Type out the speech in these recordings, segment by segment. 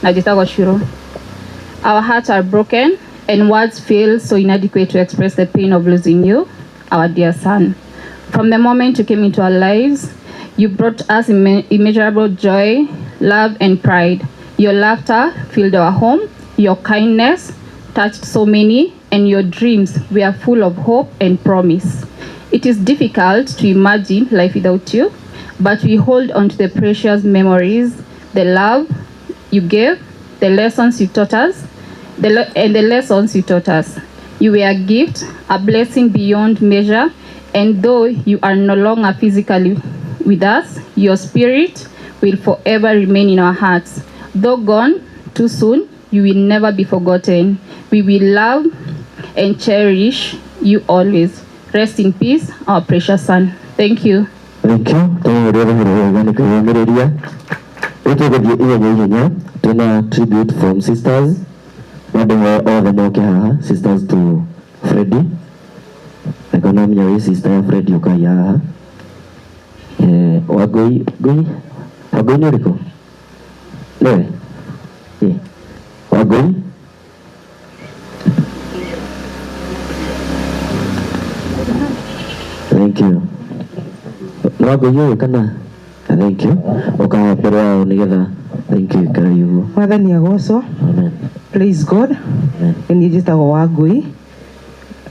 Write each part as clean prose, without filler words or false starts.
Na njĩtagwo Shiro. Our hearts are broken and words feel so inadequate to express the pain of losing you, our dear son. From the moment you came into our lives, you brought us immeasurable joy, love, and pride. Your laughter filled our home, your kindness touched so many, and your dreams were full of hope and promise. It is difficult to imagine life without you, but we hold on to the precious memories, the love you gave, the lessons you taught us, and the lessons you taught us. You were a gift, a blessing beyond measure, and though you are no longer physically with us, your spirit will forever remain in our hearts. Though gone too soon, you will never be forgotten. We will love and cherish you always. Rest in peace, our precious son. Thank you. Thank you. Tũmũhũrĩre rũhĩ rwega nĩ kwĩyũmĩrĩria. Rĩu tũgũthiĩ ihenya ihenya, twĩna tribute from sisters. Andũ othe moke haha, sisters to Freddy. Angĩkorwo no menya wĩ sister ya Freddy ũkai haha. Wangũi, Ngũi, Wangũi nĩ ũrĩkũ? Nĩwe? Wangũi? Thank you. Nĩ Wangũi ũyũ kana? Thank you. Ũkaha mbere yao nĩgetha thank you karai ũguo. Mwathani agocwo. Amen. Praise God. Amen. Nĩ niĩ njĩtagwo Wangũi.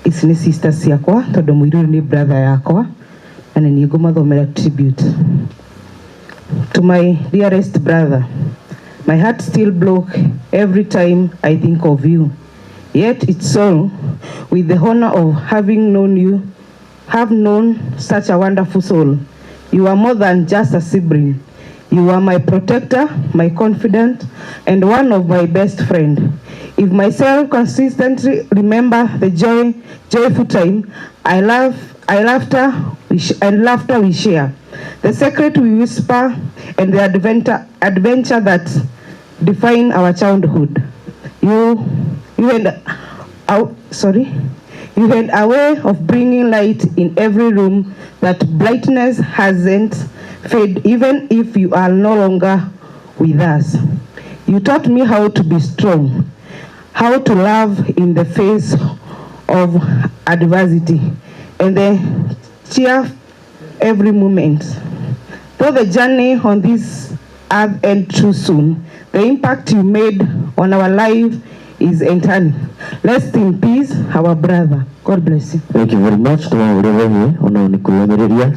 Ici nĩ sisters ciakwa tondũ mũirũ nĩ brother yakwa na nĩ niĩ ngũmathomera tribute. To my dearest brother, my heart still broke every time I think of you. Yet it's so with the honor of having known you, have known such a wonderful soul. You are more than just a sibling. You are my protector, my confidant, and one of my best friends. If myself consistently remember the joyful time, I love, I laughter, we and laughter we share, the secret we whisper, and the adventure that define our childhood. You, you and out, sorry, you had a way of bringing light in every room that brightness hasn't faded, even if you are no longer with us. You taught me how to be strong, how to love in the face of adversity, and the cheer every moment. Though the journey on this earth ends too soon, the impact you made on our life is eternal. Rest in peace, our brother. God bless you. Thank you very much. Tũmahũrĩre rũhĩ ona nĩ kwĩyũmĩrĩria.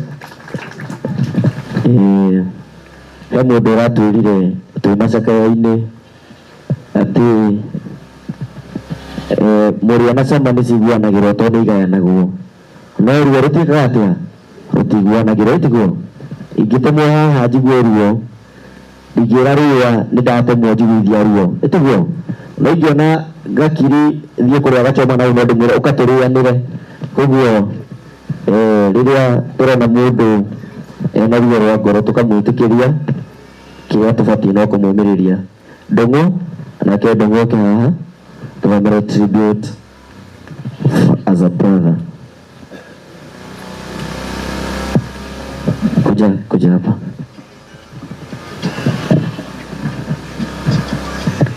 He mũndũ ũratwĩrire twĩ macakaya-inĩ atĩ mũrĩo na cama nĩ ciguanagĩrwo tondũ nĩ igayanagwo, no ruo rũtiĩkaga atĩa? Rũtiguanagĩrwo, ĩtiguo? Ingĩtemwo haha njigue ruo, ndingĩra rũa nĩ ndatemwo njiguithia ruo, ĩtiguo? No ingĩona gakiri thiĩ kũrĩa gachoma na no ndĩmwĩre ũka tũrĩanĩre. Koguo rĩrĩa tũrona mũndũ ena ruo rwa ngoro tũkamwĩtĩkĩria, kĩrĩa tũbatiĩ no kũmũmĩrĩria. Ndũng'ũ, nake Ndũng'ũ oke haha tũthomere tribute as a brother. Kuja, kuja hapa.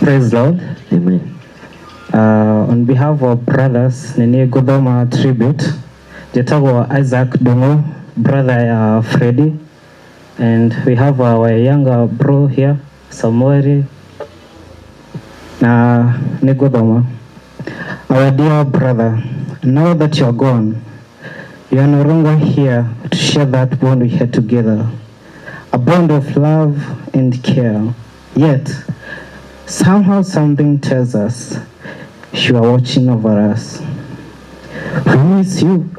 Praise Lord. Amen. On behalf of brothers, nini guthoma tribute. Njĩtagwo Isaac Ndung'u, brother ya Freddy, and we have our younger bro here, Samuel, na nĩ guthoma. Our dear brother, now that you are gone, you are no longer here to share that bond we had together, a bond of love and care. Yet, somehow something tells us you are watching over us. We miss you.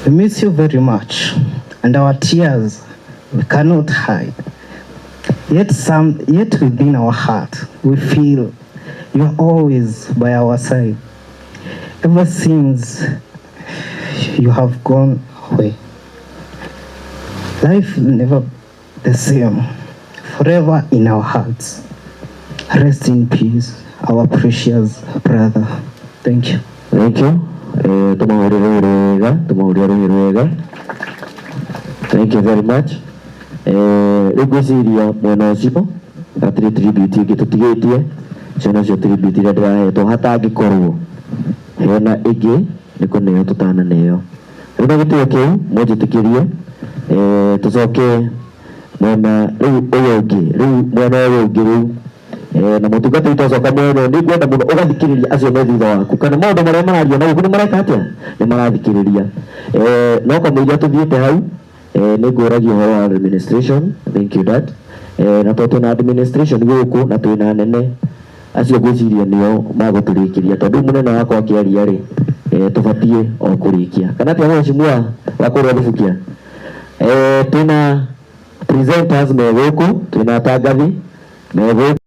We miss you very much, and our tears we cannot hide. Yet within our heart, we feel you are always by our side. Ever since you have gone away, life will never the same. Forever in our hearts. Rest in peace, our precious brother. Thank you. Thank you. Tũmahũrĩre wega, tũmahũrĩre wega. Thank you very much. Rĩu ngwĩciria mwena ũcio hatirĩ tribute ĩngĩ tũtigĩtie. Icio nocio tribute iria ndĩrahetwo, hatangĩkorwo hena ĩngĩ nĩ kũneo tũtananeo. Rĩu na gĩtĩo kĩu mũnjĩtĩkĩrie tũcoke mwena rĩu ũyũ ũngĩ, rĩu mwena ũyũ ũngĩ rĩu na mũtungata witũ acoka mwena ũyũ, nĩ ngwenda mũno ũgathikĩrĩria acio me thutha waku kana maũndũ marĩa marario na gũkũ nĩ mareka atĩa, nĩ marathikĩrĩria. No kamũiria tũthiĩte hau, nĩ ngũragia ũhoro wa administration. Thank you, Dad. Na tondũ twĩna administration gũkũ na twĩna anene acio, ngwĩciria nĩo magũtũrĩkĩria, tondũ rĩu mũnene wakwa akĩaria rĩ, tũbatiĩ o kũrĩkia kana atĩa, mheshimiwa wa kũrĩa Thubukia? Twĩna presenters me gũkũ, twĩna atangathi me gũkũ.